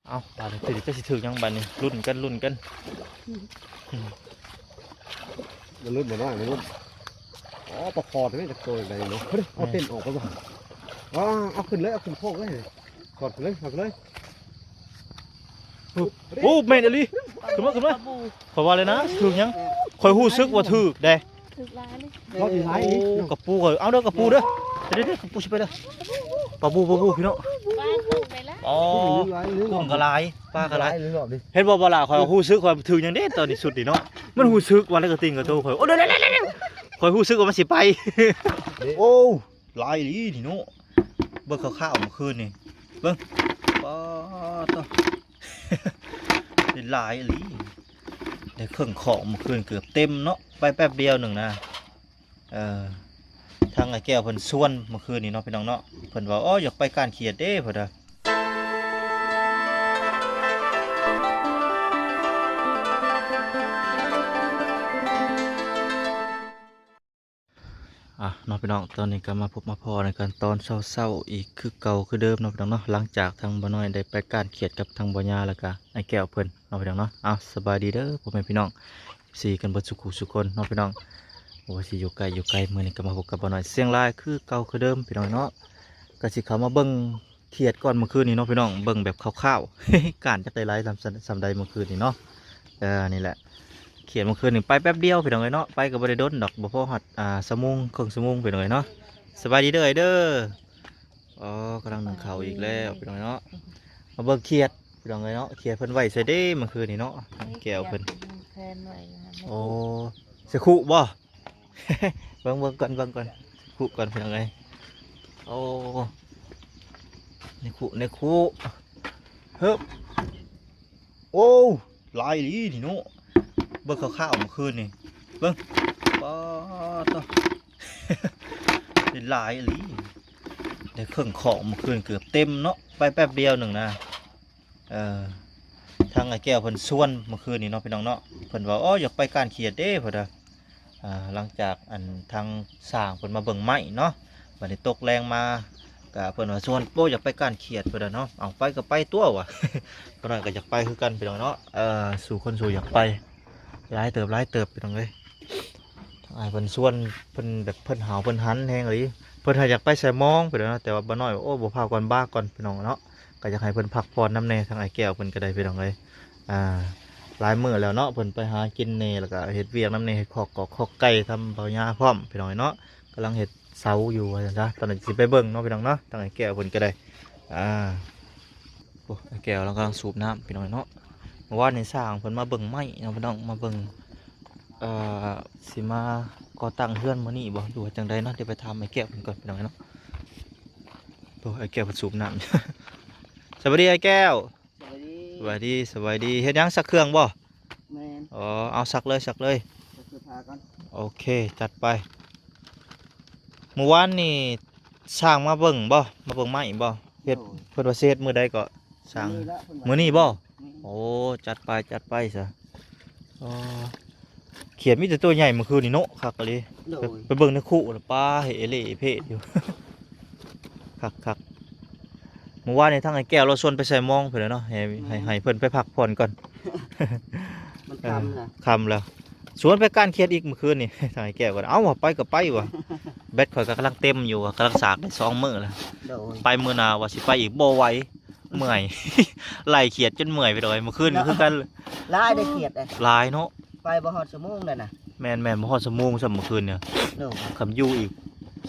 ເອົາ ບາດນີ້ຖືກ ຈັກຊິຖືກຫຍັງບາດນີ້ ລຸ້ນກັນ ລຸ້ນກັນ. ມັນຫຼຸດບໍ່ນ້ອຍ ມັນຫຼຸດ. ອໍ ປາຄໍ້ແທ້ ຈັກໂຕໃດເນາະ. ເຮີ້ຍ ເອົາເຕັນອອກກ່ອນບໍ່. ອາ ເອົາຂຶ້ນເລີຍ ເອົາຂຶ້ນໂຄກເລີຍ ຖອດຂຶ້ນເລີຍ ຖອດຂຶ້ນເລີຍ. ໂອ້ ແມ່ນອີ່ຫຼີ ຂຶ້ນມາ ຂຶ້ນມາ. ຂ້ອຍວ່າແລ້ວນະ ຖືກຫຍັງ ຂ້ອຍຮູ້ສຶກວ່າຖືກເດ້. ຖືກຫຼາຍເລີຍ ໂອ້ ກະປູເອີຍ ເອົາເດີ ກະປູເດີ ເດີໆ ກະປູຊິໄປເດີ. ປາບູ ປາບູພີ່ນ້ອງ ປາກຸ້ງໄດ້ລະ. ອໍ ກຸ້ງກະຫຼາຍ ປາກະຫຼາຍ. ເຫັນບໍ່ ບໍ່ລະ ຂ້ອຍຮູ້ສຶກ ຂ້ອຍຖືກຫຍັງເດ້ຕອນນີ້ ຊຸດນີ້ເນາະ. ມັນຮູ້ສຶກວ່າແລ້ວກະຕິ່ງກະໂຕຂ້ອຍ ໂອ້ ເດີໆ ຂ້ອຍຮູ້ສຶກວ່າມັນຊິໄປ. ໂອ້ ຫຼາຍອີ່ຫຼີນີ້ເນາະ. ເບິ່ງຄ່າວໆ ມື້ຄືນນີ້ ເບິ່ງ ປາໂທ້ ໄດ້ຫຼາຍອີ່ຫຼີ. ໄດ້ເຄິ່ງຂອງ ມື້ຄືນເກືອບເຕັມເນາະ ໄປແປັບດຽວໜຶ່ງນະ. ເອີ ທາງອ້າຍແກ້ວເພິ່ນຊວນມື້ຄືນນີ້ເນາະ ພີ່ນ້ອງເນາະ. ເພິ່ນວ່າ ໂອ້ ຢາກໄປກ້ານຂຽດເດ້ ເພິ່ນວ່າ. ອ່ະເນາະ ພີ່ນ້ອງ ຕອນນີ້ກໍມາພົບມາພໍ້ກັນຕອນເຊົ້າໆ ອີກຄືເກົ່າຄືເດີມເນາະ ພີ່ນ້ອງເນາະ. ຫຼັງຈາກທາງບ່າວນ້ອຍໄດ້ໄປກ້ານຂຽດກັບທາງບ່າວຍາ ແລ້ວກໍອ້າຍແກ້ວເພິ່ນເນາະ ພີ່ນ້ອງເນາະ. ເອົາ ສະບາຍດີເດີ ພໍ່ແມ່ພີ່ນ້ອງ ເອັຟຊີ ກັນເບິດສູ່ຄູ່ສູ່ຄົນເນາະ ພີ່ນ້ອງ. ບໍ່ວ່າຊິຢູ່ໃກ້ຢູ່ໄກ ມື້ນີ້ກໍມາພົບກັບບ່າວນ້ອຍຊຽງລາຍຄືເກົ່າຄືເດີມ ພີ່ນ້ອງເນາະ. ກໍຊິເຂົ້າມາເບິ່ງ ຂຽດກ່ອນມື້ຄືນນີ້ເນາະ ພີ່ນ້ອງ ເບິ່ງແບບຄ່າວໆ ກ້ານຈັກໄດ້ຫຼາຍສ່ຳ ສ່ຳໃດມື້ຄືນນີ້ເນາະ. ເອີ ນີ້ແຫຼະ ຂຽດມື້ຄືນນີ້ໄປແປັບດຽວ ພີ່ນ້ອງເອີຍເນາະ. ໄປກໍບໍ່ໄດ້ດົນດອກ ບໍ່ພໍຮອດ ອ່າ ຊົ່ວໂມງ ເຄິ່ງຊົ່ວໂມງ ພີ່ນ້ອງເອີຍເນາະ. ສະບາຍດີເດີ ເອີຍເດີ. ອໍ ກຳລັງໜຶ້ງເຂົ້າອີກແລ້ວ ພີ່ນ້ອງເອີຍເນາະ. ມາເບິ່ງຂຽດ ພີ່ນ້ອງເອີຍເນາະ ຂຽດເພິ່ນໄວ້ໃສເດ້ມື້ຄືນນີ້ເນາະ ແກ້ວເພິ່ນ. ໂອ້ ໃສ່ຄຸບໍ່? ເບິ່ງ ເບິ່ງກ່ອນ ເບິ່ງກ່ອນ ຄຸກ່ອນ ພີ່ນ້ອງເອີຍ. ໂອ້ ໃນຄຸ ໃນຄຸ ເຮີບ ໂອ້ ຫຼາຍອີ່ຫຼີນີ້ເນາະ. ເບິ່ງຄ່າວໆ ມື້ຄືນນີ້ ເບິ່ງ ປາໂທ້ ໄດ້ຫຼາຍອີ່ຫຼີ. ໄດ້ເຄິ່ງຂອງ ມື້ຄືນເກືອບເຕັມເນາະ ໄປແປັບດຽວໜຶ່ງນະ. ເອີ ທາງອ້າຍແກ້ວເພິ່ນຊວນມື້ຄືນນີ້ເນາະ ພີ່ນ້ອງເນາະ. ເພິ່ນວ່າ ໂອ້ ຢາກໄປກ້ານຂຽດເດ້ ເພິ່ນວ່າ. ອ່າ ຫຼັງຈາກອັນທາງຊ່າງເພິ່ນມາເບິ່ງໄມ້ເນາະ ບາດນີ້ຕົກແລງມາ ກະເພິ່ນວ່າຊວນ ໂອ້ ຢາກໄປກ້ານຂຽດ ເພິ່ນວ່າເນາະ. ເອົາ ໄປກໍໄປຕົວະ ວ່າ ບ່າວນ້ອຍກໍຢາກໄປຄືກັນ ພີ່ນ້ອງເນາະ. ເອີ ສູ່ຄົນສູ່ຢາກໄປ ຫຼາຍເຕີບ ຫຼາຍເຕີບ ພີ່ນ້ອງເອີຍ. ທາງອ້າຍເພິ່ນຊວນ ເພິ່ນແບບເພິ່ນຫາວເພິ່ນຫັນແຮງອີ່ຫຼີ ເພິ່ນຫາຢາກໄປໃສ່ມອງ ພີ່ນ້ອງເນາະ. ແຕ່ວ່າບ່າວນ້ອຍ ໂອ້ ບໍ່ພາກ່ອນ ບາກ່ອນ ພີ່ນ້ອງເນາະ. ກໍຢາກໃຫ້ເພິ່ນພັກຜ່ອນນຳແດ່ ທາງອ້າຍແກ້ວເພິ່ນກໍໄດ້ ພີ່ນ້ອງເອີຍ. ອ່າ ຫຼາຍມື້ແລ້ວເນາະ ເພິ່ນໄປຫາກິນແດ່ ແລ້ວກໍເຮັດວຽກນຳແດ່ ເຮັດຄອກກອກຄອກໄກ່ ທຳເບົາຫຍ້າພ້ອມ ພີ່ນ້ອງເນາະ. ກຳລັງເຮັດເສົາຢູ່ວ່າຊັ້ນຊະ. ຕອນນີ້ຊິໄປເບິ່ງເນາະ ພີ່ນ້ອງເນາະ ທາງອ້າຍແກ້ວເພິ່ນກໍໄດ້. ອ່າ ໂອ້ ອ້າຍແກ້ວລາວກຳລັງສູບນ້ຳ ພີ່ນ້ອງເນາະ. ເມື່ອວານນີ້ຊ່າງເພິ່ນມາເບິ່ງໄມ້ເນາະ ພີ່ນ້ອງ ມາເບິ່ງ ເອີ ຊິມາກໍ່ຕັ້ງເຮືອນມື້ນີ້ບໍ່ ຫຼືວ່າຈັ່ງໃດເນາະ. ດຽວໄປຖາມອ້າຍແກ້ວເພິ່ນກ່ອນ ພີ່ນ້ອງເນາະ. ໂອ້ ອ້າຍແກ້ວເພິ່ນສູບນ້ຳ. ສະບາຍດີອ້າຍແກ້ວ. ສະບາຍດີ ສະບາຍດີ ສະບາຍດີ. ເຮັດຫຍັງ ຊັກເຄື່ອງບໍ່? ແມ່ນ. ອໍ ເອົາ ຊັກເລີຍ ຊັກເລີຍ ຊັກເສື້ອຜ້າກ່ອນ. ໂອເຄ ຈັດໄປ. ມື້ວານນີ້ຊ່າງມາເບິ່ງບໍ່? ມາເບິ່ງໄມ້ບໍ່? ເຮັດ ໂດຍ ເພິ່ນວ່າຊິເຮັດມື້ໃດເກາະ? ຊ່າງ ມື້ນີ້ລະ ເພິ່ນວ່າ ມື້ນີ້ບໍ່? ແມ່ນ. ໂອ້ ຈັດໄປ ຈັດໄປຊະ. ອໍ ຂຽດມີແຕ່ຕົວໃຫຍ່ມື້ຄືນນີ້ເນາະ ຄັກອີ່ຫຼີ. ໂດຍ ໄປ ໄປເບິ່ງໃນຄຸລະ ປາ ເຮເລເພຢູ່ ຄັກໆ. ມື້ວານນີ້ທາງອ້າຍແກ້ວລາວຊວນໄປໃສ່ມອງພຸ້ນແຫຼະເນາະ ໃຫ້ ອືມ ໃຫ້ ໃຫ້ເພິ່ນໄປພັກຜ່ອນກ່ອນ ມັນຄ່ຳແລ້ວ ເອີ ຄ່ຳແລ້ວ. ຊວນໄປກ້ານຂຽດອີກມື້ຄືນນີ້ ທາງອ້າຍແກ້ວກໍ ເອົ້າ ວ່າໄປກໍໄປວ່າ ແບັດຂ້ອຍກໍກຳລັງເຕັມຢູ່ ກຳລັງສາກໄດ້ສອງມື້ແລ້ວ. ໂດຍ ໄປມື້ໜ້າວ່າຊິໄປອີກ ບໍ່ໄຫວ ເມື່ອຍ ໄລ່ຂຽດຈົນເມື່ອຍໄປໂດຍ. ມື້ຄືນກໍຄືກັນ ຫຼາຍໄດ້ຂຽດເດ້ ຫຼາຍເນາະ ໄປບໍ່ຮອດຊົ່ວໂມງເດ້ນະ. ແມ່ນໆ ບໍ່ຮອດຊົ່ວໂມງຊ້ຳມື້ຄືນນີ້. ໂດຍ ຄັນຢູ່ອີກ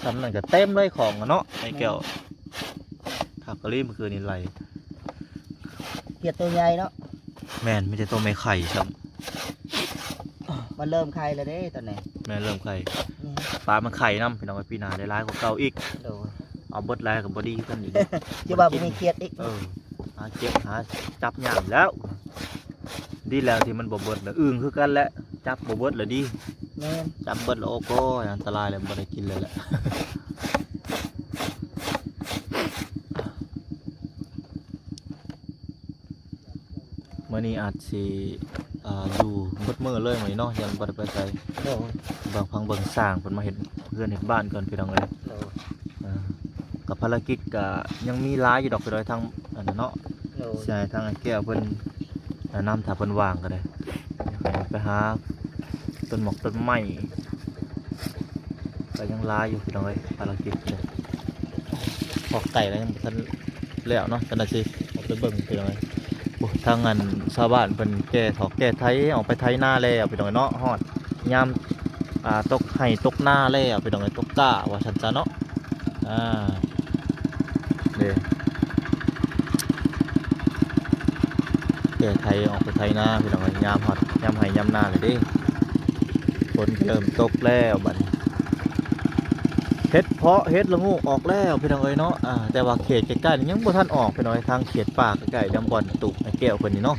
ຊ່ຳນັ້ນກໍເຕັມເລີຍຂອງເນາະ ໄອ້ແກ້ວ. ແມ່ນ ຄັກອີ່ຫຼີມື້ຄືນນີ້ໄລ່ ຂຽດໂຕໃຫຍ່ເນາະ. ແມ່ນ ມີແຕ່ໂຕແມ່ໄຂ່ຊ້ຳ ມັນເລີ່ມໄຂ່ແລ້ວເດ້ຕອນນີ້. ແມ່ນ ເລີ່ມໄຂ່ ອືມ ປາມັນໄຂ່ນຳ ພີ່ນ້ອງເອີຍ ປີໜ້າໄດ້ຫຼາຍກວ່າເກົ່າອີກ. ໂດຍ ເອົາເບິດຫຼາຍກໍບໍ່ດີຄືກັນອີກ ຊິວ່າບໍ່ມີຂຽດອີກ. ເອີ ຫາເກັບຫາຈັບຍາກແລ້ວ. ດີແລ້ວທີ່ມັນບໍ່ເບິດລະ ອຶ່ງຄືກັນແຫຼະ ຈັບບໍ່ເບິດລະດີ. ແມ່ນ ຈັບເບິດລະ ໂອ້ໂກຍ ອັນຕະລາຍແລ້ວ ບໍ່ໄດ້ກິນເລີຍແຫຼະ. ມື້ນີ້ອາດຊິ ອ່າ ຢູ່ເບິດມື້ເລີຍມື້ນີ້ເນາະ ຍັງບໍ່ໄດ້ໄປໃສ. ໂດຍ ເບິ່ງພັງເບິ່ງຊ່າງເພິ່ນມາເຮັດເຮືອນເຮັດບ້ານກ່ອນ ພີ່ນ້ອງເອີຍ. ໂດຍ ເອີ ກັບພາລະກິດກະຍັງມີຫຼາຍຢູ່ດອກ ພີ່ນ້ອງ ທາງອັນນັ້ນເນາະ. ໂດຍ ຊິໃຫ້ທາງອ້າຍແກ້ວເພິ່ນແນະນຳ ຖ້າເພິ່ນວ່າງກໍໄດ້ ຢາກໃຫ້ໄປຫາຕົ້ນໝາກຕົ້ນໄມ້ ກໍຍັງຫຼາຍຢູ່ພີ່ນ້ອງເອີຍ ພາລະກິດເນາະ ຄອກໄກ່ກໍຍັງບໍ່ທັນແລ້ວເນາະ ກໍໜ້າຊິອອກໄປເບິ່ງພີ່ນ້ອງເອີຍ. ໂອ້ ທາງອັນຊາວບ້ານເພິ່ນແກ່ຖອກແກ່ໄຖ ອອກໄປໄຖນາແລ້ວພີ່ນ້ອງເອີຍເນາະ ຮອດຍາມ ອ່າ ຕົກໄຮ່ຕົກນາແລ້ວພີ່ນ້ອງເອີຍ ຕົກກ້າວ່າຊັ້ນຊະເນາະ. ອ່າ ເດ້ ແກ່ໄຖອອກໄປໄຖນາພີ່ນ້ອງເອີຍ ຍາມຮອດຍາມໄຮ່ຍາມນາແລ້ວເດ້ ຝົນກໍເລີ່ມຕົກແລ້ວບັດນີ້ ເຫັດເຜາະເຫັດລະໂງກອອກແລ້ວພີ່ນ້ອງເອີຍເນາະ. ອ່າ ແຕ່ວ່າເຂດໃກ້ໆນີ້ຍັງບໍ່ທັນອອກພີ່ນ້ອງເອີຍ ທາງເຂດປ່າໃກ້ໆ ນຳບ່ອນຕູກອ້າຍແກ້ວເພິ່ນນີ້ເນາະ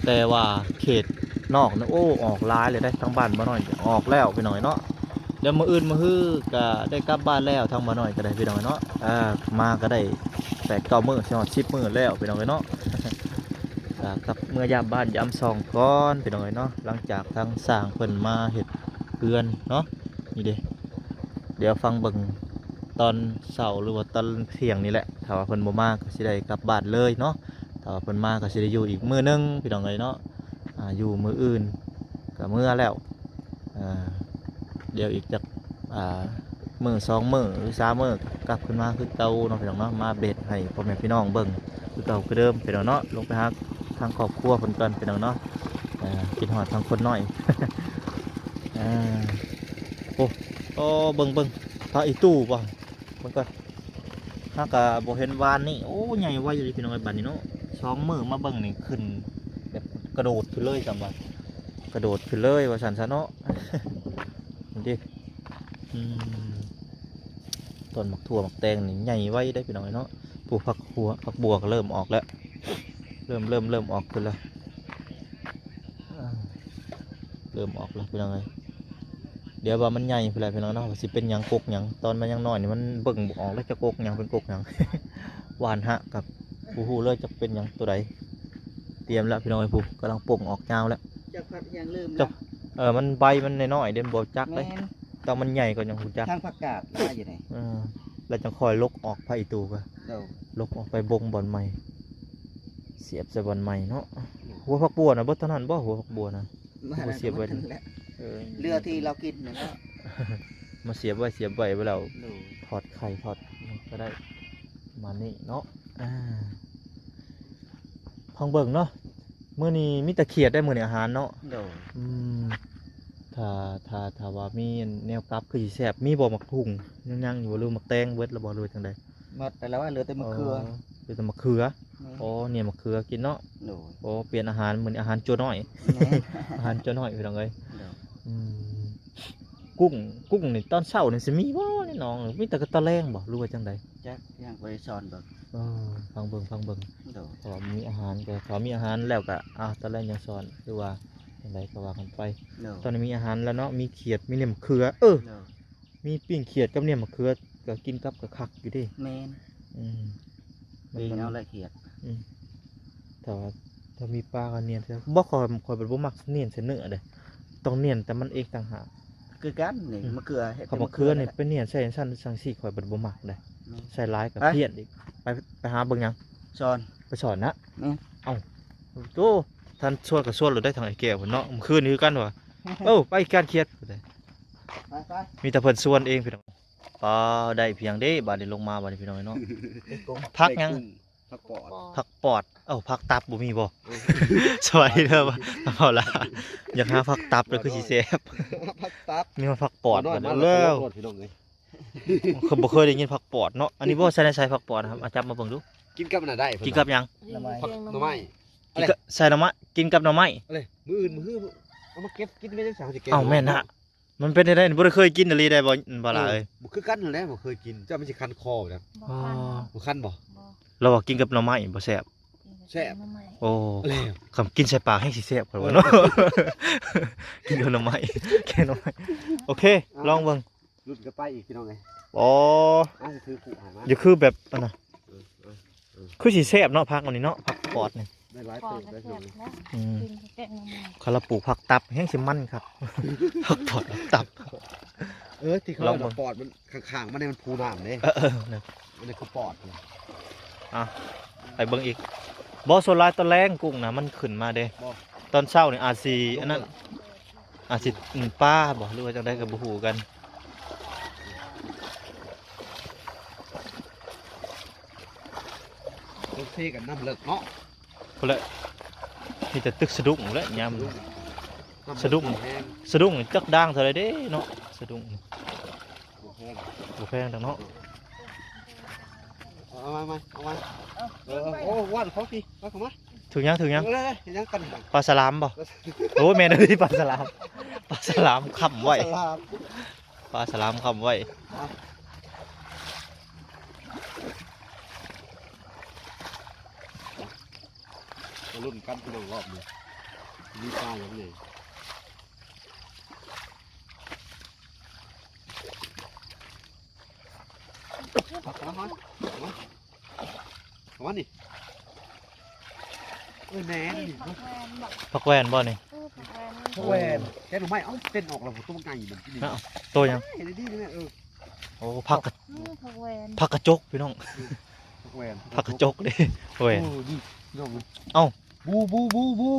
ແຕ່ວ່າເຂດ ນອກນີ້ ໂອ້ ອອກຫຼາຍເລີຍເດ້ ທາງບ້ານບ່າວນ້ອຍອອກແລ້ວພີ່ນ້ອງເອີຍເນາະ. ດຽວມື້ອື່ນມື້ຮືກໍໄດ້ກັບບ້ານແລ້ວ ທາງບ່າວນ້ອຍກໍໄດ້ພີ່ນ້ອງເອີຍເນາະ. ເອີ ມາກໍໄດ້ແປດເກົ້າມື້ ຊິຮອດສິບມື້ແລ້ວພີ່ນ້ອງເອີຍເນາະ. ກໍກັບເມືອຢາມບ້ານຢາມຊ່ອງກ່ອນພີ່ນ້ອງເອີຍເນາະ ຫຼັງຈາກທາງຊ່າງເພິ່ນມາເຮັດເຮືອນເນາະ. ນີ້ເດ້ ດຽວຟັງເບິ່ງຕອນເຊົ້າ ຫຼືວ່າຕອນທ່ຽງນີ້ແຫຼະ ຖ້າວ່າເພິ່ນບໍ່ມາກໍຊິໄດ້ກັບບ້ານເລີຍເນາະ ຖ້າວ່າເພິ່ນມາກໍຊິໄດ້ຢູ່ອີກມື້ໜຶ່ງພີ່ນ້ອງເອີຍເນາະ. ອ່າ ຢູ່ມື້ອື່ນກໍເມືອແລ້ວ ອ່າ ດຽວອີກຈັກ ອ່າ ມື້ສອງມື້ ຫຼື ສາມມື້ກັບຄືນມາຄືເກົ່າເນາະພີ່ນ້ອງເນາະ ມາອັບເດດໃຫ້ພໍ່ແມ່ພີ່ນ້ອງເບິ່ງຄືເກົ່າຄືເດີມພີ່ນ້ອງເນາະ. ລົງໄປຫາທາງຄອບຄົວເພິ່ນກ່ອນພີ່ນ້ອງເນາະ ເອີ ຄິດຮອດທາງຄົນນ້ອຍ. ເອີ ໂອ້ ໂອ້ ເບິ່ງ ເບິ່ງ ພະອີຕູບໍ່? ເບິ່ງກ່ອນ ເຮົາກໍບໍ່ເຫັນວານນີ້ ໂອ້ ໃຫຍ່ໄວອີ່ຫຼີພີ່ນ້ອງເອີຍ ບັດນີ້ເນາະ ສອງມື້ມາເບິ່ງນີ້ຂຶ້ນແບບກະໂດດຂຶ້ນເລີຍ ສ່ຳວ່າກະໂດດຂຶ້ນເລີຍວ່າຊັ້ນຊະເນາະ. ນີ້ເດ້ ອືມ ຕົ້ນໝາກຖົ່ວໝາກແຕງນີ້ໃຫຍ່ໄວເດ້ພີ່ນ້ອງເອີຍເນາະ. ຜູ້ ຜັກຫົວ ຜັກບົວກໍເລີ່ມອອກແລ້ວ ເລີ່ມ ເລີ່ມ ເລີ່ມອອກຂຶ້ນແລ້ວ ອ່າ ເລີ່ມອອກແລ້ວພີ່ນ້ອງເອີຍ. ດຽວວ່າມັນໃຫຍ່ພຸ້ນແຫຼະພີ່ນ້ອງເນາະ ວ່າຊິເປັນຫຍັງກົກຫຍັງ ຕອນມັນຍັງນ້ອຍນີ້ມັນເບິ່ງບໍ່ອອກເລີຍ ຈັກກົກຫຍັງເປັນກົກຫຍັງ ຫວ່ານຮະກັບບໍ່ຮູ້ເລີຍຈັກເປັນຫຍັງໂຕໃດ. ຕຽມແລ້ວພີ່ນ້ອງເອີຍ ຜູ້ກຳລັງປົ່ງອອກຍາວແລ້ວ ຈັກພັກຫຍັງເລີ່ມແລ້ວ ເອີ ມັນໃບມັນນ້ອຍໆເດ້ ບໍ່ຈັກເດ້ ແມ່ນ ຕ້ອງມັນໃຫຍ່ກ່ອນຈັ່ງຮູ້ຈັກ ທາງຜັກກາດຫຼາຍຢູ່ໃດ ເອີ ແລ້ວຈັ່ງຄ່ອຍຫຼົກອອກ ພະອີຕູກໍ ໂດຍ ຫຼົກອອກໄປບົ່ງບ່ອນໃໝ່ ສຽບໃສ່ບ່ອນໃໝ່ເນາະ. ໂດຍ ຫົວຜັກບົວນະ ເບິດເທົ່ານັ້ນບໍ່ ຫົວຜັກບົວນະ ມາ ບໍ່ສຽບໄວ້ ເຫຼືອທີ່ລາວກິນນັ້ນແຫຼະ ມາສຽບໄວ້ ສຽບໄວ້ ໄວ້ແລ້ວ ໂດຍ ທອດໄຂ່ທອດຫຍັງກໍໄດ້ ປະມານນີ້ເນາະ. ອ່າ ຟັງເບິ່ງເນາະ ມື້ນີ້ມີແຕ່ຂຽດໄດ໋ ມື້ນີ້ອາຫານເນາະ ໂດຍ ອືມ ຖ້າ ຖ້າ ຖ້າວ່າມີແນວກັບຄືຊິແຊບ ມີບໍ່ໝາກຫຸ່ງ ຍັງຢູ່ບໍ່ ຫຼືໝາກແຕງເບິດແລ້ວບໍ່ ຫຼືວ່າຈັ່ງໃດ? ໝົດໄປແລ້ວ ເຫຼືອແຕ່ໝາກເຂືອ ອໍ ເຫຼືອແຕ່ໝາກເຂືອ ແມ່ນ ອໍ ເໜຽມໝາກເຂືອກິນເນາະ ໂດຍ ອໍ ປ່ຽນອາຫານ ມື້ນີ້ອາຫານຈົວນ້ອຍ ແມ່ນ ອາຫານຈົວນ້ອຍພີ່ນ້ອງເອີຍ ໂດຍ ອືມ ກຸ້ງ ກຸ້ງນີ້ຕອນເຊົ້ານີ້ຊິມີບໍ່ໃນໜອງ ມີແຕ່ຕອນແລງບໍ່ ຫຼືວ່າຈັ່ງໃດ? ຈັກ ຍັງບໍ່ໄດ້ສອນເບິ່ງ ເອີ ຟັງເບິ່ງ ຟັງເບິ່ງ ໂດຍ ຖ້າມີອາຫານກໍ ຖ້າມີອາຫານແລ້ວກໍ ອ່າ ຕອນແລງຍັງສອນ ຫຼືວ່າຈັ່ງໃດກໍວ່າກັນໄປ ໂດຍ ຕອນນີ້ມີອາຫານແລ້ວເນາະ ມີຂຽດ ມີໜຽມເຂືອ ເອີ ໂດຍ ມີປີ້ງຂຽດກັບໜຽມເຂືອ ກໍກິນກັບກໍຄັກຢູ່ເດ້ ແມ່ນ ອືມ ປີງເອົາແຫຼະຂຽດ ອືມ ຖ້າວ່າ ຖ້າມີປາກໍໜຽນໃສ່ ບໍ່ ຂ້ອຍ ຂ້ອຍບໍ່ມັກໜຽນໃສ່ເນື້ອເດ້ ຕ້ອງໜຽນແຕ່ມັນເອງຕ່າງຫາກ ຄືກັນນີ້ ອືມ ມະເຂືອ ເຮັດ ເຂົ້າມາເຂືອນີ້ ເປັນໝາກເຂືອນີ້ ໄປໜຽນໃສ່ຈັ່ງຊັ້ນຈັ່ງຊີ້ ຂ້ອຍບໍ່ມັກເດ້ ແມ່ນ ໃສ່ຫຼາຍກໍ ໄປ ພຽນອີກ ໄປ ໄປຫາເບິ່ງຫຍັງ ສອນ ໄປສອນນະ ແມ່ນ ເອົ້າ ໂອ້ ທ່ານຊວນກໍຊວນໂລດໄດ໋ ທາງອ້າຍແກ້ວເພິ່ນເນາະ ມື້ຄືນນີ້ຄືກັນວ່າ ເອົ້າ ໄປການຂຽດ ໄປ ໄປ ມີແຕ່ເພິ່ນຊວນເອງພີ່ນ້ອງ. ປາ ໄດ້ພຽງເດ້ ບາດນີ້ລົງມາ ບາດນີ້ພີ່ນ້ອງເນາະ ຜັກຫຍັງ? ຜັກປອດ ຜັກປອດ ເອົ້າ ຜັກຕັບບໍ່ມີບໍ່? ສະບາຍດີເດີ ເອົາລະ ຢາກຫາຜັກຕັບເດີ ຄືຊິແຊບ ຜັກຕັບ ມີຮອດຜັກປອດ ບາດນີ້ ພີ່ນ້ອງເອີຍ ເຂົາບໍ່ເຄີຍໄດ້ຍິນຜັກປອດເນາະ ອັນນີ້ບໍ່ໃສ່ໃນໃສ່ຜັກປອດນະ ເອົາຈັບມາເບິ່ງດູ ກິນກັບອັນໃດ? ກິນກັບຫຍັງ? ໜໍ່ໄມ້ ໃສ່ໜໍ່ໄມ້ ກິນກັບໜໍ່ໄມ້ ມື້ອື່ນ ມື້ຮື ເອົາມາເກັບກິນໄປຈັກສາວຊິແກງ ເອົ້າ ແມ່ນນະ ມັນເປັນຈັ່ງໃດ? ບໍ່ໄດ້ເຄີຍກິນອີ່ຫຼີໄດ໋ບໍ່ ບໍ່ຫຼາຍ ເອີ ບໍ່ຄືກັນຫັ້ນແຫຼະ ບໍ່ເຄີຍກິນ ເຈົ້າມັນຊິຄັນຄໍນະ ບໍ່ຄັນບໍ່? ບໍ່ຄັນບໍ່? ບໍ່ ລາວວ່າກິນກັບໜໍ່ໄມ້ບໍ່ແຊບ ແຊບ ໂອ້ ແລ້ວ ຄັນກິນໃສ່ປາກແຮງຊິແຊບ ຂ້ອຍວ່າເນາະ ເອີ ກິນກັບໜໍ່ໄມ້ ແກງໜໍ່ໄມ້ ໂອເຄ ລອງເບິ່ງ ລຸ້ນກັນໄປອີກ ພີ່ນ້ອງເອີຍ ອໍ ອ່າ ຊິຖືກຸໃຫ້ມາ ຢ່າຄືແບບອັນນະ ເອີ ເອີ ເອີ ຄືຊິແຊບເນາະ ຜັກອັນນີ້ເນາະ ຜັກປອດນີ້ ໄດ້ຫຼາຍເຕີບໄດ້ ອືມ ຄັນລາວປູກຜັກຕັບແຮງຊິມັນຄັກ ຜັກປອດ ຜັກຕັບ ເອີ ທີ່ເຂົາເອີ້ນວ່າປອດມັນຂ້າງໆ ມັນນີ້ມັນພູນ້ຳເດ້ ເອີ ເອີ ອັນນີ້ຄືປອດ ອ່ະ ໄປເບິ່ງອີກ ບໍ່ ສ່ວນຫຼາຍຕອນແລງກຸ້ງນະມັນຂຶ້ນມາເດ້. ບໍ່ ຕອນເຊົ້ານີ້ອາດຊິອັນນັ້ນ ອາດຊິ ອືມ ປາບໍ່ ຫຼືວ່າຈັ່ງໃດກໍບໍ່ຮູ້ຄືກັນ. ລົງເຊກັນນ້ຳເລິກເນາະ ພຸ້ນແຫຼະ ມີແຕ່ຕຶກສະດຸ້ງແຫຼະຍາມ ສະດຸ້ງ ສະດຸ້ງຈັກດ່າງເທົ່າໃດເດ້ເນາະ ສະດຸ້ງ ບໍ່ແພງ ບໍ່ແພງດອກເນາະ. ເອົາມາ ເອົາມາ ເອີ ເອົາ ໂອ້ ວ່ານເຂົາພີ້ ວ່ານເຂົາມາ. ຖືກຫຍັງ ຖືກຫຍັງ? ເອີ ເຮັດຫຍັງກັນ? ປາສະຫຼາມບໍ່? ໂອ້ ແມ່ນອີ່ຫຼີ ປາສະຫຼາມ ປາສະຫຼາມຄ້ຳໄວ້ ປາສະຫຼາມ ປາສະຫຼາມຄ້ຳໄວ້. ມາລຸ້ນກັນພີ່ນ້ອງ ຮອບນີ້ມີປາຫຍັງແດ່. ເອົາມາ ເອົາມາ ເອົາມານີ້ ເອີ ແໜ່ນີ້ ຜັກແວ່ນບໍ່? ຜັກແວ່ນບໍ່ນີ້? ເອີ ຜັກແວ່ນ ຜັກແວ່ນ ແກງໜໍ່ໄມ້. ເອົ້າ ເຕັ້ນອອກແລ້ວ ໂຕບັກໃຫຍ່ນັ້ນ ເອົ້າ ໂຕຫຍັງ? ເອີ ເຫັນດີໆ ເອີ. ໂອ້ ຜັກກະ ເອີ ຜັກແວ່ນ ຜັກກະຈົກພີ່ນ້ອງ ຜັກແວ່ນ ຜັກກະຈົກເດ້ ແວ່ນ. ໂອ້ ນີ້ພີ່ນ້ອງ ເອົ້າ ບູ ບູ ບູ ບູ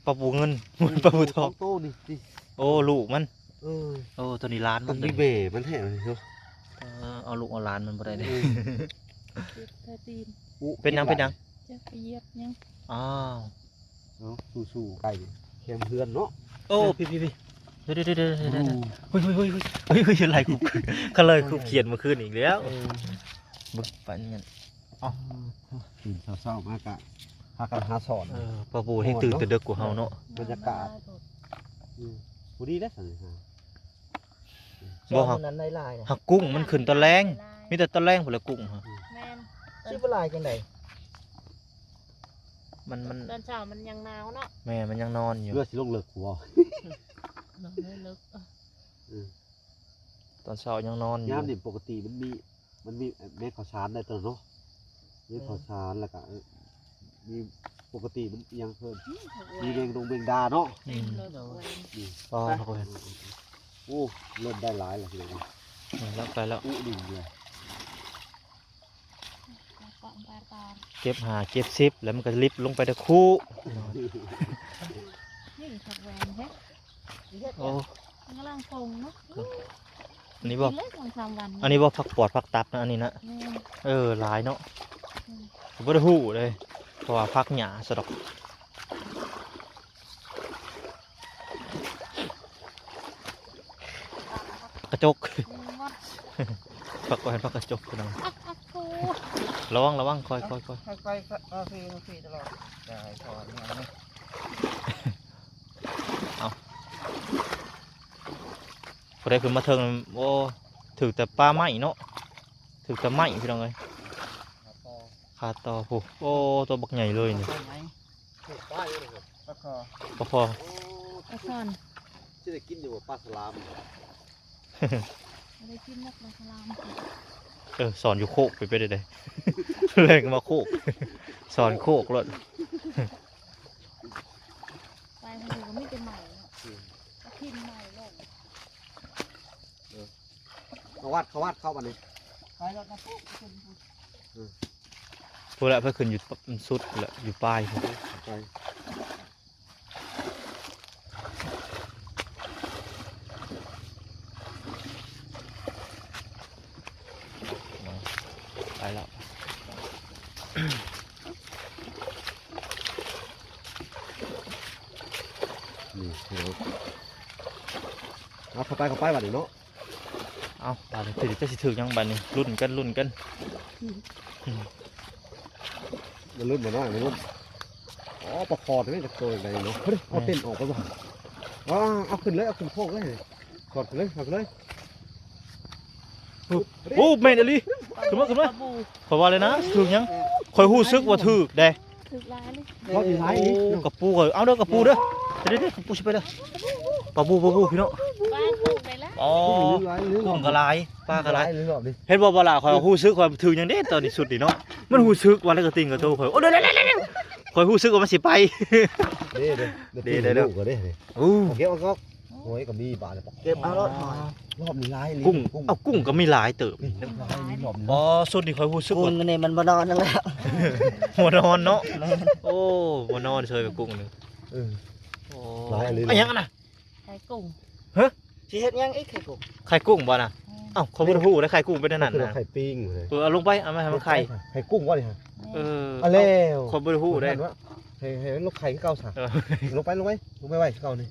ປາບູເງິນ ເອີ ປາບູທອງ ສອງໂຕນີ້ຕິ. ໂອ້ ລູກມັນ ເອີ ໂອ້ ໂຕນີ້ຫຼານມັນ ມັນມີແມ່ມັນແທ້ເນາະ. ເອີ ເອົາລູກເອົາຫຼານມັນບໍ່ໄດ້ເດ້. ເອີ ເຈັບແທ້ຕີນ ອຸ ເປັນຫຍັງ ເປັນຫຍັງ? ຈັກໄປຢຽບຫຍັງ? ອ້າວ ເອົາ ສູ້ໆ ໄກ່ແຄມເຮືອນເນາະ. ໂອ້ ພີ້ໆໆ ເດີໆໆໆ ໂອ້ ເຮີ້ຍໆໆໆ ເຮີ້ຍໆ ໄລ່ຄຸບ ຄັນໄລ່ຄຸບຂຽນເມື່ອຄືນອີກແລ້ວ. ເອີ ເບິ່ງປານນັ້ນ. ເອົ້າ ຕື່ນເຊົ້າໆ ມາກະພາກັນຫາສອນ. ເອີ ປາບູແຮ່ງຕື່ນແຕ່ເດິກກວ່າເຮົາເນາະ ບັນຍາກາດ. ອືມ ພໍດີແລ້ວຊັ້ນຫາ ບໍ່ ຫາ ນັ້ນໄດ້ຫຼາຍນະ ຫາກຸ້ງມັນຂຶ້ນຕອນແລງ ມີແຕ່ຕອນແລງພຸ້ນແຫຼະກຸ້ງຫາ. ແມ່ນ ຊິບໍ່ຫຼາຍຈັ່ງໃດ? ມັນ ມັນ ຕອນເຊົ້າມັນຍັງໜາວເນາະ. ແມ່ນ ມັນຍັງນອນຢູ່. ເຮືອຊິລົງເລິກບໍ່? ລົງເລິກ ເອີ ອືມ ຕອນເຊົ້າຍັງນອນຢູ່. ຍາມນີ້ປົກກະຕິມັນມີ ມັນມີແມງເຂົ້າສານໄດ້ຕົວເນາະ ມີ ເອີ ເຂົ້າສານ ແລ້ວກະ ເອີ ມີ ປົກກະຕິມັນອີ່ຫຍັງເພີ່ມ ມີແມງດົງແມງດາເນາະ. ອືມ ເຕັມເລີຍ ໂດຍ ນີ້ ອໍ ໂອ້ ເລີ່ມໄດ້ຫຼາຍແລ້ວພີ່ນ້ອງ. ນີ້ ລັກໄປແລ້ວ ອຸດິນເລີຍ ເກັບຫ້າເກັບສິບ ແລ້ວມັນກໍລິບລົງໄປແຕ່ຄູ້. ນີ້ຜັກແວ່ນເດ້. ໂອ້ ກຳລັງປົງເນາະ. ອັນນີ້ບໍ່? ກິນເລີຍສອງສາມວັນ ອັນນີ້ບໍ່? ຜັກປອດ ຜັກຕັບນະ ອັນນີ້ນະ. ແມ່ນ ເອີ ຫຼາຍເນາະ. ອືມ ບໍ່ໄດ້ຮູ້ເດ້ ເພາະວ່າຜັກຫຍ້າຊະດອກ. ກະຈົກ ແມ່ນບໍ່? ຜັກແວ່ນ ຜັກກະຈົກພີ່ນ້ອງ. ລະວັງ ລະວັງ ຄ່ອຍໆໆ ຄ່ອຍໆ ຄ່ອຍໆ ຄ່ອຍໆ ຕະຫຼອດ. ເອົາ ຜູ້ໃດຂຶ້ນມາເທິງ ໂອ້ ຖືກແຕ່ປ່າໄມ້ເນາະ ຖືກແຕ່ໄມ້ພີ່ນ້ອງເອີຍ. ຄາຕໍ່ ໂອ້ ໂຕບັກໃຫຍ່ເລີຍນີ້ ປາຄໍ່ ປາຄໍ່ ປາຄອນ ຊິໄດ້ກິນຢູ່ບໍ່ ປາສະຫຼາມ? ບໍ່ໄດ້ກິນດອກ ປາສະຫຼາມ. ເອີ ສອນຢູ່ໂຄກ ເປັນໄປໄດ້ໃດ ແລ່ນມາໂຄກ ສອນໂຄກໂລດ. ໄປທາງນີ້ກໍມີແຕ່ໄມ້ເນາະ ອືມ ກະຖິ້ມໄມ້ລົງ. ເອີ ເຂົ້າວັດ ເຂົ້າວັດ ເຂົ້າບັດນີ້ ໄປລົດນະ ພຸ້ນ ເອີ ພຸ້ນແຫຼະ ເພິ່ນຂຶ້ນຢູ່ສຸດພຸ້ນແຫຼະ ຢູ່ປາຍພຸ້ນ ໄປ. ໄປແລ້ວ ນີ້ ເອົາເຂົ້າໄປ ເຂົ້າໄປບັດນີ້ເນາະ. ເອົາ ບາດນີ້ ເຈົ້າຊິຖືກຫຍັງບາດນີ້ ລຸ້ນກັນ ລຸ້ນກັນ ມາລຸ້ນ ມາໜ້ອຍ ມາລຸ້ນ. ອໍ ປາຄໍ່ແທ້ ຈັກໂຕໃດເນາະ. ເອົາເຕັນອອກໄປບໍ່? ອໍ ເອົາຂຶ້ນເລີຍ ເອົາຂຶ້ນໂຄກເລີຍ ຖອດຂຶ້ນເລີຍ ຖອດຂຶ້ນເລີຍ. ໂອ້ ແມ່ນອີ່ຫຼີ ຂຶ້ນມາ ຂຶ້ນມາ. ຂ້ອຍວ່າແລ້ວນະ ຖືກຫຍັງ ຂ້ອຍຮູ້ສຶກວ່າຖືກເດ້. ຖືກຫຼາຍເລີຍ ໂອ້ ກະປູ ເອົາເດີ ກະປູເດີ ເດີໆ ກະປູຊິໄປເດີ. ປາບູ ປາບູພີ່ນ້ອງ ປາກຸ້ງໄດ້ລະ ອໍ ກຸ້ງກໍຫຼາຍ ປາກໍຫຼາຍ ເຫັນບໍ່ ບໍ່ລະ ຂ້ອຍຮູ້ສຶກວ່າຖືກຫຍັງເດ້ ຕອນນີ້ສຸດນີ້ເນາະ ມັນຮູ້ສຶກວ່າໃນກະຕິ່ງກະໂຕຂ້ອຍ ໂອ້ ເດີໆ ຂ້ອຍຮູ້ສຶກວ່າມັນຊິໄປ ເດ້ ເດ້ ເດ້ ເດ້ ໂອ້ ເກັບເອົາອອກ. ໂອ້ຍ ກໍມີບາດ ເກັບເອົາໂລດ ຮອຍ ລອບນີ້ຫຼາຍອີ່ຫຼີ ກຸ້ງ ກຸ້ງ ເອົາ ກຸ້ງກໍມີຫຼາຍເຕີບ ນີ້ຫຼາຍອີ່ຫຼີລອບນີ້ ອໍ ຊຸດນີ້ຂ້ອຍຮູ້ສຶກ ກຸ້ງ ວ່າ ນີ້ມັນບໍ່ນອນນຳແລ້ວ ບໍ່ນອນເນາະ ແມ່ນ ໂອ້ ບໍ່ນອນເຊີຍກັບກຸ້ງນີ້ ເອີ ໂອ້ ຫຼາຍອີ່ຫຼີ ອັນຫຍັງອັນນະ? ໄຂ່ກຸ້ງ ຮະ? ຊິເຮັດຫຍັງອີກໄຂ່ກຸ້ງ? ໄຂ່ກຸ້ງບໍ່ນະ? ແມ່ນ ເອົ້າ ຂ້ອຍບໍ່ໄດ້ຮູ້ເດ້ ໄຂ່ກຸ້ງເປັນອັນນັ້ນນະ ໄຂ່ປີ້ງ ເອີ ເອົາລົງໄປ ເອົາມາໃຫ້ມັນໄຂ່ ໄຂ່ກຸ້ງບໍ່ນີ້ຮະ? ແມ່ນ ເອີ ເອົາແລ້ວ ຂ້ອຍບໍ່ໄດ້ຮູ້ເດ້ ໃຫ້ ໃຫ້ມັນລົງໄຂ່ຄືເກົ່າຊະ ເອີ ລົງໄປ ລົງໄປ ລົງໄປໄວ້ຄືເກົ່ານີ້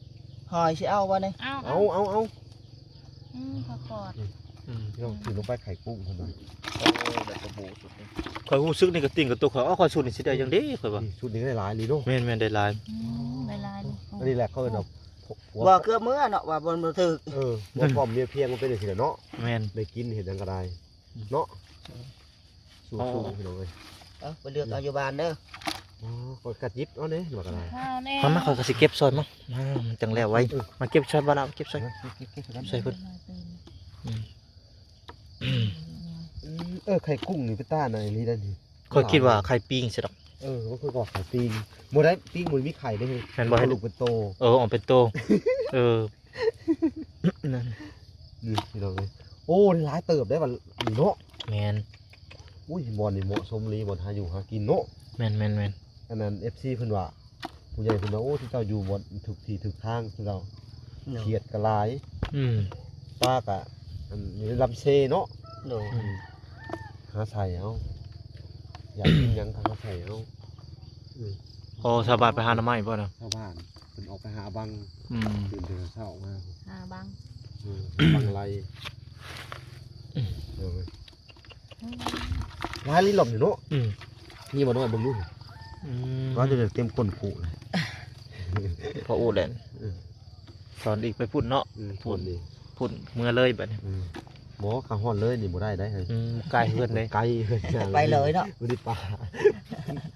ຫອຍຊິເອົາບໍ່ນີ້? ເອົາ ເອົາ ເອົາ ເອົາ ອືມ ຜັກກອດ ອືມ ອືມ ພີ່ນ້ອງ ຖືລົງໄປໄຂ່ກຸ້ງເພິ່ນວ່າ ໂອ້ ໄດ້ປາບູຊຸດນີ້ ຂ້ອຍຮູ້ສຶກນີ້ກະຕິ່ງກະຕຸກ ຂ້ອຍ ເອົາ ຂ້ອຍຊຸດນີ້ຊິໄດ້ຫຍັງເດ້ ຂ້ອຍວ່າ ນີ້ຊຸດນີ້ໄດ້ຫຼາຍອີ່ຫຼີເນາະ ແມ່ນໆ ໄດ້ຫຼາຍ ອືມ ໄດ້ຫຼາຍ ອັນນີ້ແຫຼະເຂົາເອີ້ນວ່າ ວ່າເກືອບເມືອເນາະ ວ່າບໍ່ ບໍ່ຖືກ ເອີ ບໍ່ພ້ອມເມຍພຽງ ມັນເປັນຈັ່ງຊີ້ແຫຼະເນາະ ແມ່ນ ໄດ້ກິນເຮັດຫຍັງກະໄດ້ ເນາະ ສູ້ໆ ພີ່ນ້ອງເອີຍ ເອົາໄປເລືອກເອົາຢູ່ບ້ານເດີ ອໍ ຂ້ອຍກະຈິບເອົາເດ້ ວ່າກະໄດ້ ມາ ມາ ຂ້ອຍກະຊິເກັບຊ່ອຍມາ ມາ ມັນຈັ່ງແລ້ວໄວ ເອີ ມາເກັບຊ່ອຍ ມາລະ ເກັບຊ່ອຍ ເກັບ ເກັບ ເກັບ ຊ່ອຍເພິ່ນ ອືມ ອືມ ເອີ ໄຂ່ກຸ້ງນີ້ເປັນຕາໜ້າອີ່ຫຼີເດ້ນີ້ ຂ້ອຍຄິດວ່າໄຂ່ປີ້ງຊິດອກ ເອີ ມັນຄືວ່າໄຂ່ປີ້ງ ບໍ່ໄດ້ ປີ້ງມັນມີໄຂ່ເດ້ ແມ່ນບໍ່? ເຂົາລູກເປັນໂຕ ເອີ ອອກເປັນໂຕ ເອີ ນັ້ນ ນີ້ພີ່ນ້ອງເອີຍ ໂອ້ ໄດ້ຫຼາຍເຕີບໄດ້ບັດນີ້ເນາະ ແມ່ນ ອຸ້ຍ ບ່ອນນີ້ເໝາະສົມອີ່ຫຼີ ບ່ອນຫາຢູ່ຫາກິນເນາະ ແມ່ນໆໆ ອັນນັ້ນ ເອັຟຊີ ເພິ່ນວ່າ ຜູ້ໃຫຍ່ເພິ່ນວ່າ ໂອ້ ເຈົ້າຢູ່ບໍ່ຖືກທີ່ຖືກທາງ ເຈົ້າ ເນາະ ຂຽດກະຫຼາຍ ອືມ ປາກະ ອັນ ຢູ່ໃນລຳເຊເນາະ ໂດຍ ອືມ ຫາໃສ່ເອົາ ຢາກກິນຫຍັງກະຫາໃສ່ເອົາ ອືມ ໂອ້ ຊາວບ້ານໄປຫາໜໍ່ໄມ້ບໍ່ນະ? ຊາວບ້ານເພິ່ນອອກໄປຫາບັງ ອືມ ຕື່ນແຕ່ເຊົ້າມາ ຫາບັງ ອືມ ຫາບັງໄລ ອືມ ເອີ ອືມ ຫຼາຍລີຫຼອບນີ້ເນາະ ອືມ ນີ້ບໍ່ນ້ອຍເບິ່ງດູ ອືມ ວ່າຈະເຕັມກົ້ນຄຸເລີຍ ພໍອູດແຫຼະ ເອີ ສອນອີກໄປພຸ້ນເນາະ ອືມ ພຸ້ນ ພຸ້ນນີ້ ພຸ້ນເມືອເລີຍບັດນີ້ ອືມ ບໍ່ ຂ້າຮອດເລີຍນີ້ບໍ່ໄດ້ໄດ໋ ອືມ ໄກເຮືອນເດ້ ໄກເຮືອນ ໄປເລີຍເນາະ ບໍ່ໄດ້ປາ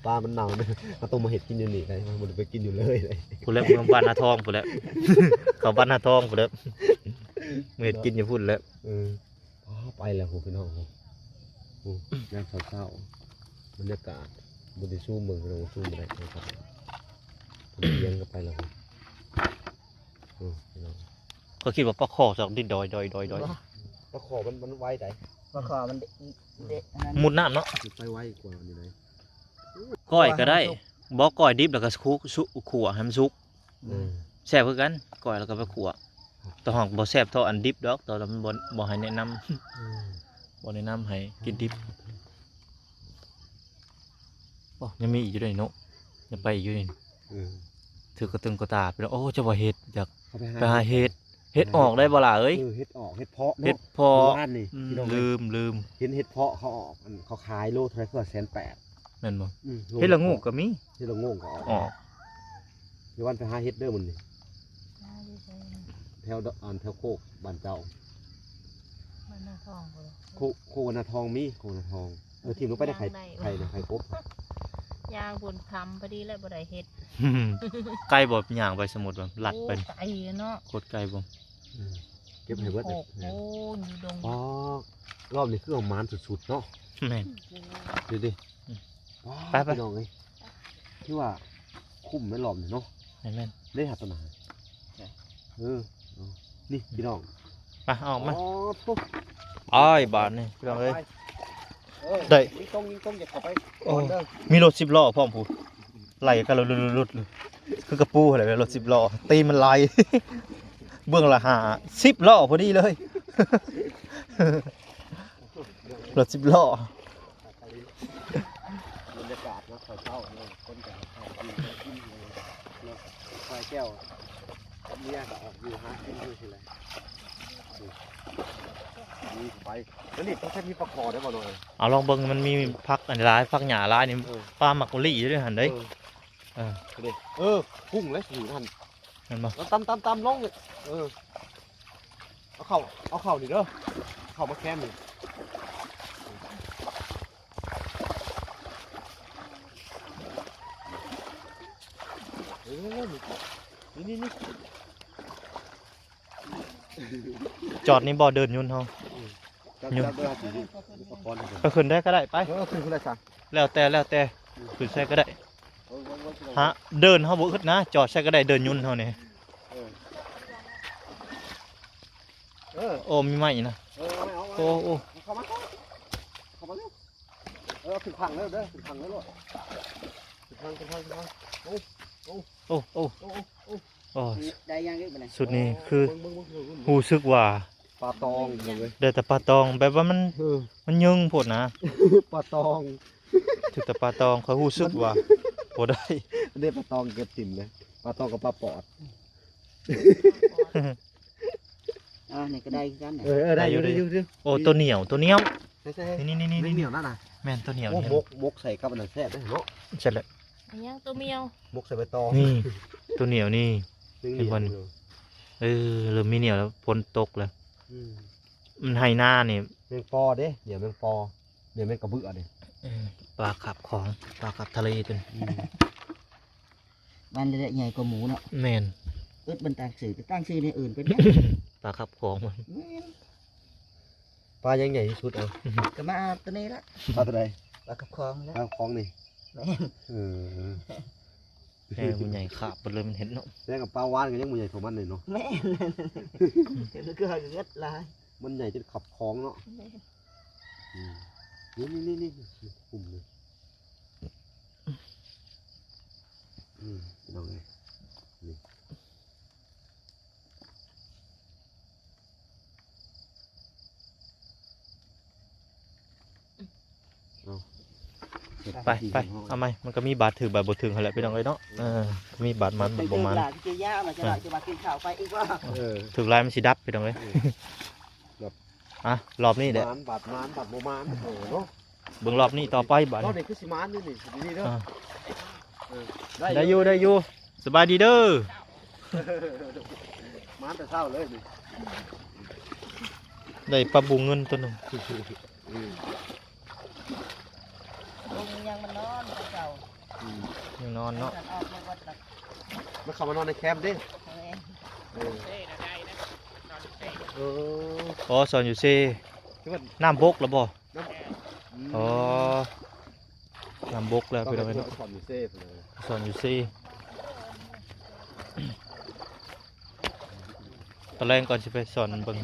ປາມັນເນົ່າເດ້ ເຮົາຕ້ອງມາເຮັດກິນຢູ່ນີ້ໄດ໋ ບໍ່ໄດ້ໄປກິນຢູ່ເລີຍ ພຸ້ນແຫຼະ ເມືອງບ້ານນາທອງພຸ້ນແຫຼະ ເຂົ້າບ້ານນາທອງພຸ້ນແຫຼະ ມາເຮັດກິນຢູ່ພຸ້ນແຫຼະ ເອີ ອໍ ໄປແລ້ວພຸ້ນພີ່ນ້ອງ ພຸ້ນ ຍາມເຊົ້າໆ ບັນຍາກາດ ບໍ່ໄດ້ຊູມເບິ່ງພີ່ນ້ອງ ຊູມບໍ່ໄດ້ ເອີ ຍຽງກັນໄປແລ້ວພຸ້ນ ອືມ ພີ່ນ້ອງ ຂ້ອຍຄິດວ່າປາຄໍຈະດິ້ນດອຍໆໆ ປາຄໍມັນ ມັນໄວໃດ໋ ປາຄໍມັນເດະ ເດະ ອັນນັ້ນ ມຸດນ້ຳເນາະ ໄປໄວກວ່ານີ້ໃດ໋ ກ້ອຍກະໄດ້ ບໍ່ ກ້ອຍດິບແລ້ວກະ ຂົ້ວໃຫ້ມັນສຸກ ອືມ ແຊບຄືກັນ ກ້ອຍແລ້ວກໍໄປຂົ້ວ ແຕ່ຫາກບໍ່ແຊບເທົ່າອັນດິບດອກ ແຕ່ວ່າມັນບໍ່ ບໍ່ໃຫ້ແນະນຳ ອືມ ບໍ່ແນະນຳໃຫ້ກິນດິບ ໂອ້ ຍັງມີອີກຢູ່ເດ້ເນາະ ຍັງໄປອີກຢູ່ນີ້ ອືມ ຖືກກະຕຶງກະຕາໄປແລ້ວ ໂອ້ ເຈົ້າວ່າເຫັດ ຢາກ ເຂົາໄປ ໄປຫາເຫັດ ເຫັດອອກໄດ້ບໍ່ຫຼ້າເອີຍ? ເອີ ເຫັດອອກ ເຫັດເພາະເນາະ ເຫັດເພາະ ມື້ວານນີ້ ອືມ ພີ່ນ້ອງເອີຍ ລືມ ລືມ ເຫັນເຫັດເພາະເຂົາອອກ ອັນ ເຂົາຂາຍໂລເທົ່າໃດ ເທົ່າແສນແປດ ແມ່ນບໍ່? ອືມ ເຫັດລະໂງກກໍມີ ເຫັດລະໂງກກໍອອກ ອອກ ມື້ວານໄປຫາເຫັດເດີມື້ນີ້ ຫາຢູ່ໃສ? ແຖວດ- ອັນ ແຖວໂຄກບ້ານເຈົ້າ ບ້ານນາທອງພຸ້ນ ໂຄ- ໂຄກນາທອງມີ ໂຄກນາທອງ ເອີ ຖິ້ມລົງໄປໃນໄຂ່ ໄຂ່ນະ ໄຂ່ກົບ ຍ່າງພຸ້ນຄ່ຳພໍດີແລ້ວບໍ່ໄດ້ເຫັດ ໄກບໍ່? ຍ່າງໄປ ສົມມຸດວ່າລັດໄປ ໂອ້ ໄກເນາະ ໂຄດໄກບໍ່? ອືມ ເກັບໃຫ້ເບິດ ໂອ້ ຢູ່ດົງ ອໍ ລອບນີ້ຄືວ່າໝານສຸດໆເນາະ ແມ່ນ ດູດິ ອືມ ອໍ ໄປໆ ພີ່ນ້ອງເອີຍ ຄືວ່າຄຸ້ມແມ່ນລອບນີ້ເນາະ ແມ່ນໆ ເດ້ຫາຕົວໜ້າ ເອີ ນີ້ພີ່ນ້ອງ ໄປ ເອົາອອກມາ ອໍ ໂທ້ ໄປບາດນີ້ພີ່ນ້ອງເອີຍ ໄດ້ ຍິງຕົງ ຍິງຕົງ ຢ່າເຂົ້າໄປ ໂອ້ ກ່ອນເດີ ມີລົດສິບລໍ້ພ້ອມພຸ້ນ ໄລ່ກັນຫຼຸດໆ ຄືກະປູຫັ້ນແຫຼະ ລົດສິບລໍ້ ຕີນມັນໄລ່ ເບື້ອງລະຫ້າ ສິບລໍ້ພໍດີເລີຍ ລົດສິບລໍ້ ບັນຍາກາດເນາະ ເຊົ້າໆເນາະ ຄົນກໍເຂົ້າກິນ ກິນເນາະ ຄອຍແກ້ວກັບເມຍກໍອອກຢູ່ຫາກິນຢູ່ຊີ້ແຫຼະ ນີ້ໄປ ແລ້ວນີ້ເຂົາຈະມີປາຄໍໄດ້ບໍ່ນ້ອຍ? ເອົາລອງເບິ່ງ ມັນມີຜັກອັນຫຼາຍ ຜັກຫຍ້າຫຼາຍນີ້ ເອີ ປາມັກອີ່ຫຼີຢູ່ເດ້ຫັ້ນເດ້ ເອີ ເອີ ເອີ ກຸ້ງແຫຼະຢູ່ຫັ້ນ ແມ່ນບໍ່? ຕຳໆໆລົງ ເອີ ເອົາເຂົ້າ ເອົາເຂົ້ານີ້ເດີ ເຂົ້າມາແຄມນີ້ ເອີ ນີ້ ນີ້ ນີ້ ນີ້ ຈອດນີ້ບໍ່ ເດີ່ນຍົນເຮົາ ອືມ ຈອດ ຍ- ຈອດເດີ ເຮົາຊິອຸປະກອນໃຫ້ເພິ່ນ ເອີ ຂຶ້ນໄດ້ກໍໄດ້ ໄປ ເອີ ຂຶ້ນ ຂຶ້ນໄດ້ຊະ ແລ້ວແຕ່ ແລ້ວແຕ່ ອືມ ຂຶ້ນໃສ່ກໍໄດ້ ເອີ ເບິ່ງ ເບິ່ງ ຫາເດີ່ນເຮົາບໍ່ອຶດນະ ຈອດໃສ່ກໍໄດ້ ເດີ່ນຍົນເຮົານີ້ ເອີ ເອີ ໂອ້ ມີໄມ້ນະ ເອີ ເອົາໄມ້ ເອົາໄມ້ ໂອ້ ໂອ້ ເຂົ້າມາ ເຂົ້າມາເລັວ ເອີ ເອົາຂຶ້ນຝັ່ງເລີຍເດີ ຂຶ້ນຝັ່ງເລີຍໂລດ ຂຶ້ນຝັ່ງ ຂຶ້ນຝັ່ງ ຂຶ້ນຝັ່ງ ໂອ້ ໂອ້ ໂອ້ ໂອ້ ໂອ້ ໂອ້ ໂອ້ ໄດ້ຫຍັງອີກບັດນີ້ ຊຸດນີ້ຄື ເບິ່ງ ເບິ່ງ ເບິ່ງ ເບິ່ງ ຮູ້ສຶກວ່າ ປາຕອງເລີຍ ໄດ້ແຕ່ປາຕອງ ແບບວ່າມັນ ເອີ ມັນຍືງໂພດນະ ປາຕອງ ຖືກແຕ່ປາຕອງ ຂ້ອຍຮູ້ສຶກວ່າ ມັນ ບໍ່ໄດ້ ເດ້ ປາຕອງເກັບຖິ້ມເດ້ ປາຕອງກັບປາປອດ ອ່າ ນີ້ກໍໄດ້ຄືກັນນະ ເອີ ເອີ ໄດ້ຢູ່ ໄດ້ຢູ່ ໄດ້ຢູ່ ໄດ້ຢູ່ ໂອ້ ໂຕໜຽວ ໂຕໜຽວ ໃສ່ໆ ນີ້ໆໆໆ ໜຽວນັ້ນນະ ແມ່ນ ໂຕໜຽວ ໂອ້ ນີ້ ໝົກ ໝົກໃສ່ກັບອັນນັ້ນແຊບເດ້ເນາະ ແຊບແຫຼະ ອີຫຍັງ ໂຕໝຽວ ໝົກໃສ່ໃບຕອງ ນີ້ ໂຕໜຽວນີ້ ຍັງໜຽວຢູ່ ເຫັນບໍ່ນີ້ ເອີ ເລີ່ມມີໜຽວແລ້ວ ຝົນຕົກແລ້ວ ອືມ ມັນໄຮ່ນານີ້ ແມງປໍເດ້ ໜຽວແມງປໍ ໜຽວແມງກະເບື້ອເດ້ ເອີ ປາຄາບຂອງ ປາຄາບທະເລຕົວນີ້ ອືມ ມັນລະໃຫຍ່ກວ່າໝູເນາະ ແມ່ນ ເອີ້ນມັນຕັ້ງຊື່ ຕັ້ງຊື່ແນວອື່ນເປັນຫຍັງ ປາຄາບຂອງ ແມ່ນ ປາຍັງໃຫຍ່ທີ່ສຸດ ເອົາ ກໍມາເອົາຕົວນີ້ລະ ປາຕົວໃດ ປາຄາບຂອງລະ ປາຄາບຂອງນີ້ ແມ່ນ ເອີ ແມ່ນ ມັນໃຫຍ່ຄາບເບິດເລີຍ ມັນເຫັນເນາະ ແຕ່ກັບປາວານກໍຍັງບໍ່ໃຫຍ່ເທົ່າມັນເລີຍເນາະ ແມ່ນ ເຫັນຄືເຫືອດຫຼາຍ ມັນໃຫຍ່ຈົນຂັບຂອງເນາະ ແມ່ນ ອືມ ນີ້ໆໆໆ ກຸ່ມນີ້ ອືມ ພີ່ນ້ອງເອີຍ ນີ້ ເອົາ ໄປ ໄປ ເອົາໃໝ່ ມັນກໍມີບາດຖືກບາດບໍ່ຖືກຫັ້ນແຫຼະ ພີ່ນ້ອງເອີຍເນາະ ເອີ ມີບາດໝານບາດບໍ່ໝານ ຖືກຫຼາຍມັນຊິດັບ ພີ່ນ້ອງເອີຍ ເອີ ຖືກຫຼາຍມັນຊິດັບ ພີ່ນ້ອງເອີຍ ເອີ ອ່ະ ລອບນີ້ແຫຼະ ໝານບາດໝານບາດບໍ່ໝານ ເອີ ເນາະ ເບິ່ງລອບນີ້ຕໍ່ໄປບາດ ລອບນີ້ຄືຊິໝານຢູ່ນີ້ ນີ້ເດີ ອ່າ ເອີ ໄດ້ ໄດ້ຢູ່ ຢູ່ ໄດ້ຢູ່ ສະບາຍດີເດີ ມາແຕ່ເຊົ້າເລີຍນີ້ ໄດ້ປາບູເງິນຕົວໜຶ່ງ ອືມ ລຸງຍັງມານອນແຕ່ເຊົ້າ ອືມ ຍັງນອນເນາະ ມັນອອກມາເບິດລະ ມັນເຂົ້າມານອນໃນແຄມເດ້ ເອີ ເອີ ເອີ ອໍ ສອນຢູ່ເຊ ຄືວ່າ ນ້ຳບົກລະບໍ່? ນ້ຳ ອືມ ອໍ ນ້ຳບົກແລ້ວ ພີ່ນ້ອງເອີຍເນາະ ສອນຢູ່ເຊ ສອນຢູ່ເຊ ຕອນແລງກ່ອນຊິໄປສອນເບິ່ງ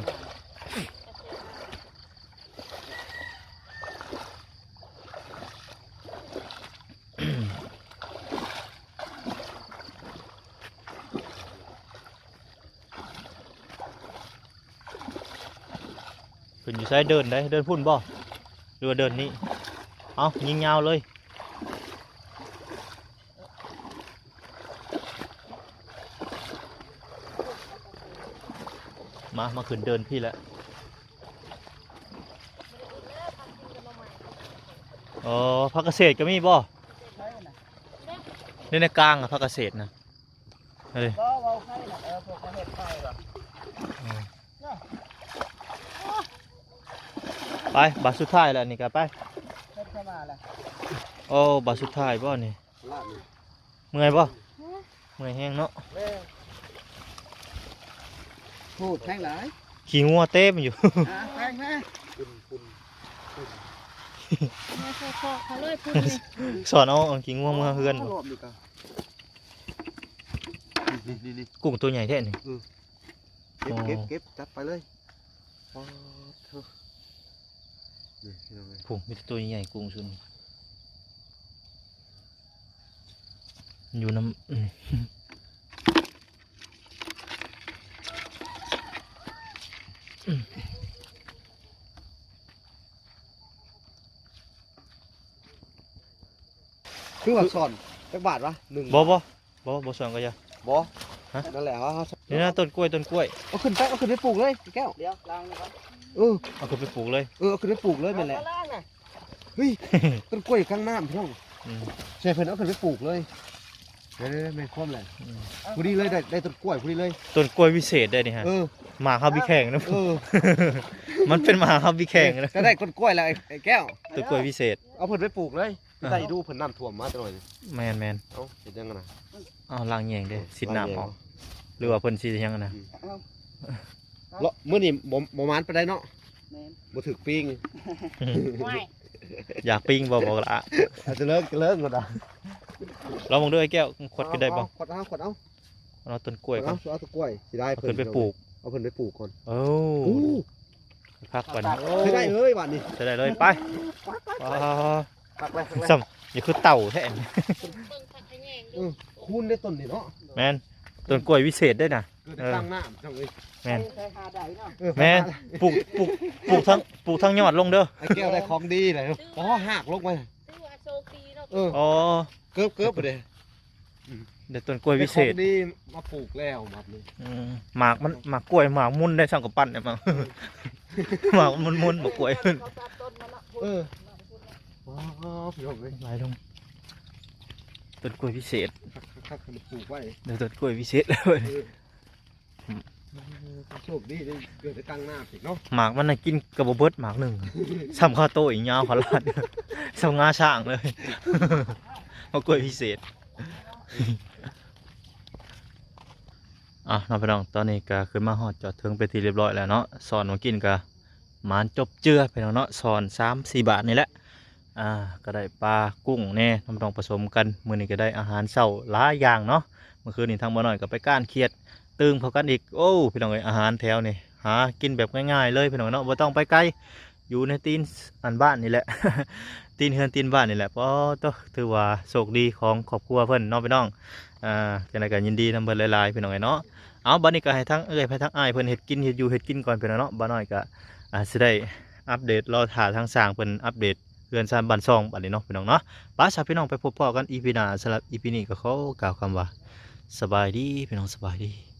ເພິ່ນຢູ່ໃສ ເດີນໃດ ເດີນພຸ້ນບໍ່ ຫຼືວ່າເດີນນີ້? ເອົ້າ ຍິງຍາວເລີຍ ມາ ມາຂຶ້ນເດີນພີ້ແຫຼະ ອໍ ຜັກກະເສດກໍມີບໍ່? ໃນ ໃນກາງ ອະ ຜັກກະເສດນະ. ເອີ ບໍ່ ເວົ້າໃຜນະ ເອີ ພວກເຂົາເຮັດໄປບໍ່ ອືມ ເນາະ ໄປ ບາດສຸດທ້າຍແລ້ວນີ້ກໍໄປ ເພິ່ນເຂົ້າມາແລ້ວ ໂອ້ ບາດສຸດທ້າຍບໍ່ນີ້ ລາດນີ້ ເມື່ອຍບໍ່? ຮະ ເມື່ອຍແຮງເນາະ ແມ່ນ ໂຫດແຮງຫຼາຍ ຂີ້ງົວເຕັມຢູ່ ອ່າ ແພງແທ້ ຝຸ່ນ ຝຸ່ນ ຝຸ່ນ ມາໃສ່ຄອກເຂົາເລີຍພຸ້ນນີ້ ສອນເອົາ ເອົາຂີ້ງົວເມືອເຮືອນ ລອບນີ້ກະ ນີ້ໆໆ ກຸ້ງໂຕໃຫຍ່ແທ້ນີ້ ເອີ ເກັບ ອໍ ເກັບ ເກັບ ຈັດໄປເລີຍ ປາດໂທ້ ນີ້ພີ່ນ້ອງເອີຍ ພຸ້ນ ມີແຕ່ໂຕໃຫຍ່ກຸ້ງຊຸມ ຢູ່ນຳ ຄືວ່າສອນຈັກບາດວະ? ໜຶ່ງ ບໍ່ ບໍ່ ບໍ່ ບໍ່ສອນກໍຢ່າ ບໍ່ ຮະ ນັ້ນແຫຼະ ເຮົາ ເຮົາ ນີ້ນະ ຕົ້ນກ້ວຍ ຕົ້ນກ້ວຍ ເອົາຂຶ້ນໄປ ເອົາຂຶ້ນໄປປູກເລີຍ ແກ້ວ ດຽວ ລ້າງນີ້ກ່ອນ ເອີ ເອົາຂຶ້ນໄປປູກເລີຍ ເອີ ເອົາຂຶ້ນໄປປູກເລີຍ ແມ່ນແຫຼະ ເອົາໄປລ້າງນະ ເຮີ້ຍ ຕົ້ນກ້ວຍຢູ່ກາງນ້ຳ ພີ່ນ້ອງ ອືມ ໃຊ່ ເພິ່ນເອົາຂຶ້ນໄປປູກເລີຍ ເອີ ແມ່ນຄວາມແຫຼະ ອືມ ພໍດີເລີຍ ໄດ້ ໄດ້ຕົ້ນກ້ວຍພໍດີເລີຍ ຕົ້ນກ້ວຍວິເສດໄດ໋ນີ້ຮະ ເອີ ໝາກເຮົາບີແຂ່ງນະ ເອີ ມັນເປັນໝາກເຮົາບີແຂ່ງນະ ຈະໄດ້ຕົ້ນກ້ວຍແລ້ວ ໄອ້ ໄອ້ແກ້ວ ຕົ້ນກ້ວຍວິເສດ ເອົາເພິ່ນໄປປູກເລີຍ ໄດ້ດູເພິ່ນນ້ຳຖ້ວມມາຈັກໜ້ອຍ ແມ່ນໆ ເອົ້າ ເຮັດຫຍັງຫັ້ນນະ ເອົາລ້າງແຍງເດ້ ເອົາ ສີດນ້ຳອອກ ລ້າງແຍງ ຫຼືວ່າເພິ່ນສີຫຍັງຫັ້ນນະ ເອົ້າ ລະ ມື້ນີ້ບໍ່ ບໍ່ໝານປານໃດເນາະ ແມ່ນ ບໍ່ຖືກປີ້ງ ຢາກປີ້ງບໍ່ ບໍ່ລະ ອາດຈະເລີກ ຈະເລີກກໍໄດ້ ລອງເບິ່ງເດີ ໄອ້ແກ້ວ ຂວດຂຶ້ນໄດ້ບໍ່ ເອົາ ຂວດເອົາ ຂວດເອົາ ເອົາຕົ້ນກ້ວຍກ່ອນ ເອົາຕົ້ນກ້ວຍ ເສຍດາຍ ເອົາຂຶ້ນໄປປູກ າເພິ່ນໄປປູກກ່ອນ. ໂອ້ ໂອ້ ຄັກບາດນີ້ ໂອ້ ໃຊ້ໄດ້ເລີຍບາດນີ້ ໃຊ້ໄດ້ເລີຍ. ໄປ ອໍ ຄັກແລ້ວ ຄັກແລ້ວ ຊ້ຳ ຢ່າຄືເຕົ່າແທ້ ເບິ່ງຜັກຂະແຍງ ເອີ ຄູນໄດ້ຕົ້ນນີ້ເນາະ. ແມ່ນ ຕົ້ນກ້ວຍວິເສດເດ້ນະ ເກີດ ເອີ ກາງນ້ຳ ພີ່ນ້ອງເອີຍ. ແມ່ນ ໃສ່ຫາໄດ້ເນາະ ເອີ ແມ່ນ ປູກ ປູກ ປູກທັງ ປູກທັງຍອດລົງເດີ. ອ້າຍແກ້ວໄດ້ຂອງດີເລີຍ ອໍ ຮາກລົງໄປ ຖືວ່າໂຊກດີເນາະ. ເອີ ອໍ ເກີບ ເກີບໄປເດ້ ອືມ ໄດ້ຕົ້ນກ້ວຍວິເສດ ໄດ້ຂອງດີມາປູກແລ້ວບັດນີ້. ອືມ ໝາກມັນ ໝາກກ້ວຍ ໝາກມຸນໄດ້ ຊ່າງກະປັ່ນໄດ້ ໝາກ ໝາກມັນມຸນ ໝາກກ້ວຍ. ເອີ ວ້າວ ພີ່ນ້ອງເອີຍ ຫຼາຍລົງ ຕົ້ນກ້ວຍວິເສດ ຄັກໆ ຄັກ ເອົາມາປູກໄວ້ ໄດ້ຕົ້ນກ້ວຍວິເສດແລ້ວ. ເອີ ໂຊກດີໄດ້ເກີດໃນກາງນ້ຳອີກເນາະ. ໝາກມັນນະກິນກໍບໍ່ເບິດໝາກໜຶ່ງ ສ່ຳຄາໂຕອີກ ຍາວຂະລາດ ສ່ຳງາຊ້າງເລີຍ ໝາກກ້ວຍວິເສດ. ອ່ະເນາະ ພີ່ນ້ອງ ຕອນນີ້ກໍຂຶ້ນມາຮອດຈອດເຖິງເປັນທີ່ຮຽບຮ້ອຍແລ້ວເນາະ. ຊ່ອນມື້ກີ້ກໍໝານຈົບເຈືອ ພີ່ນ້ອງເນາະ ຊ່ອນສາມສີ່ບາດນີ້ແຫຼະ. ອ່າ ກໍໄດ້ປາກຸ້ງແດ່ເນາະ ພີ່ນ້ອງ ປະສົມກັນ. ມື້ນີ້ກໍໄດ້ອາຫານເຊົ້າຫຼາຍຢ່າງເນາະ. ມື້ຄືນນີ້ທາງບ່າວນ້ອຍກໍໄປກ້ານຂຽດຕື່ມເຂົ້າກັນອີກ. ໂອ້ ພີ່ນ້ອງເອີຍ ອາຫານແຖວນີ້ຫາກິນແບບງ່າຍໆເລີຍ ພີ່ນ້ອງເນາະ ບໍ່ຕ້ອງໄປໄກ ຢູ່ໃນຕີນ ອັນ ບ້ານນີ້ແຫຼະ ຕີນເຮືອນຕີນບ້ານນີ້ແຫຼະ. ປໍໂຕ ຖືວ່າໂຊກດີຂອງຄອບຄົວເພິ່ນເນາະ ພີ່ນ້ອງ. ອ່າ ຈັ່ງໃດກໍຍິນດີນຳເພິ່ນຫຼາຍໆ ພີ່ນ້ອງເອີຍເນາະ. ເອົາ ບັດນີ້ກໍໃຫ້ທາງເອື້ອຍ ໃຫ້ທາງອ້າຍເພິ່ນເຮັດກິນ ເຮັດຢູ່ເຮັດກິນກ່ອນ ພີ່ນ້ອງເນາະ. ບ່າວນ້ອຍກໍ ອ່າ ຊິໄດ້ອັບເດດ ລໍຖ້າທາງຊ່າງເພິ່ນອັບເດດເຮືອນຊານບ້ານຊ່ອງບັດນີ້ເນາະ ພີ່ນ້ອງເນາະ. ໄປຊະ ພີ່ນ້ອງ ໄປພົບພໍ້ກັນອີພີໜ້າ. ສຳລັບອີພີນີ້ກໍຂໍກ່າວຄຳວ່າ ສະບາຍດີ ພີ່ນ້ອງ ສະບາຍດີ.